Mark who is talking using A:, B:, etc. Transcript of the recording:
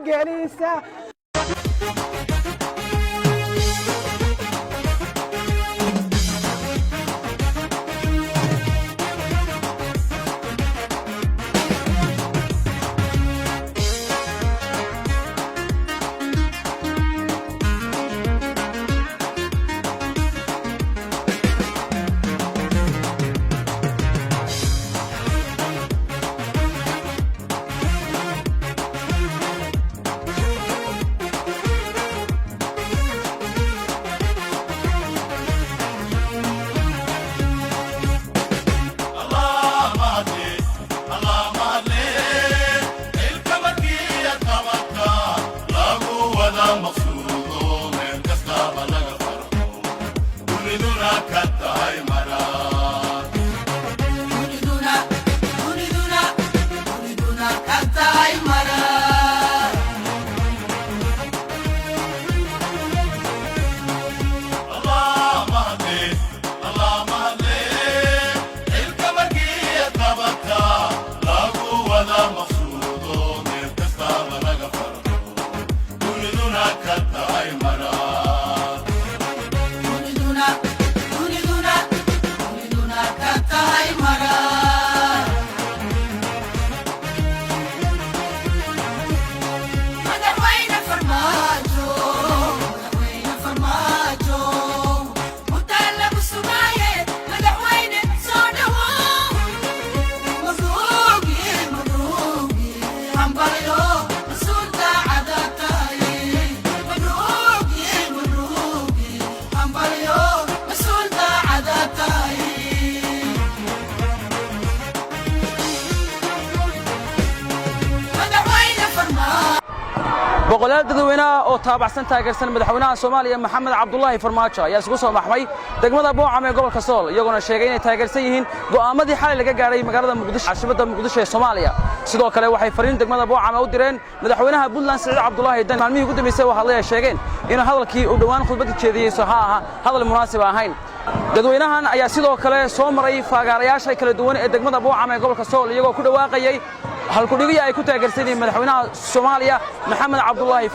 A: gelisa.
B: Boqolaal dadweynaha oo taabacsan, taageersan madaxweynaha Soomaaliya Maxamed Cabdulaahi Farmaajo ayaa isugu soo baxmay degmada Boocam ee gobolka Sool, iyagoona sheegay inay taageersan yihiin go'aamadii xalay laga gaadhay magaalada Muqdisho, caasimadda Muqdisho ee Soomaaliya. Sidoo kale waxay fariin degmada Boocam u direen madaxweynaha Puntland Siciid Cabdulaahi Dan. Maalmihii ugu dambeysay oo hadlay ay sheegeen inuu hadalkii uu dhowaan khudbadda jeediyey ha aha hadal munaasib ahayn. Dadweynahan ayaa sidoo kale soo maray faagaarayaasha kala duwan ee degmada Boocam ee gobolka Sool, iyagoo ku dhawaaqayay halkudhigyo ay ku taageersan yihiin madaxweynaha Soomaaliya Maxamed Cabdulaahi.